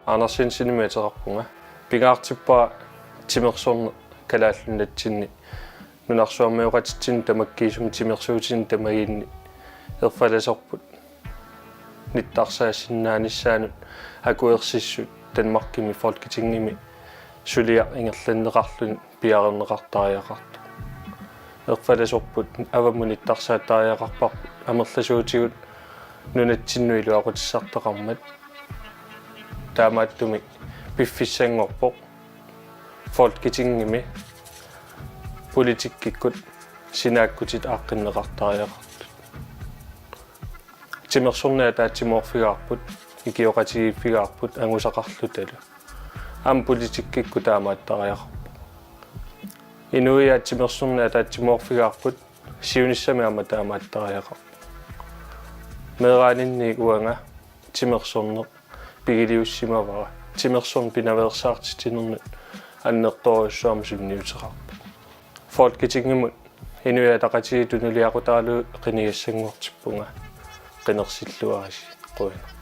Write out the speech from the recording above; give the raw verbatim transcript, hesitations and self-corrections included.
Anders Jensenimik ateqarpunga. Pingaartippara timersorneq Kalaallit Nunatsinni nunarsuarmioqatitsinnut tamakkiisumik timersuutinik tamagiinnik erfalasorput nittarsaassinnaanissaanut akuersissut Danmarkimi Folketingimi suliaq ingerlanneqarluni piareerneqartariaqartoq. Erfalasorput avammut nittarsaattariaqarparput amerlasuutigut nunatsinnut iluaqutissartaqarmat. Taamaattumik piffissanngorpoq Folketingimi politikkikkut sinaakkutit aaqqinneqartariaqartut. Timersorneq ataatsimoorfigaarput, ikioqatigiiffigaarput angusaqarlutalu. Aamma politikkikkut taamaattariaqarpoq. Inuiaat timersorneq ataatsimoorfigaarput, siunissami aamma taamaattariaqarpoq. Meeraaninniit uanga timersorneq pigiliussimavara. Timersorneq pinaveersaartitsinernut annertoorujussuarmik sunniuteqarpoq. Folketingimut Inuit Ataqatigiit tunuliaqutaralugu qinigassanngortippunga, qinersilluarisi. Qujanaq.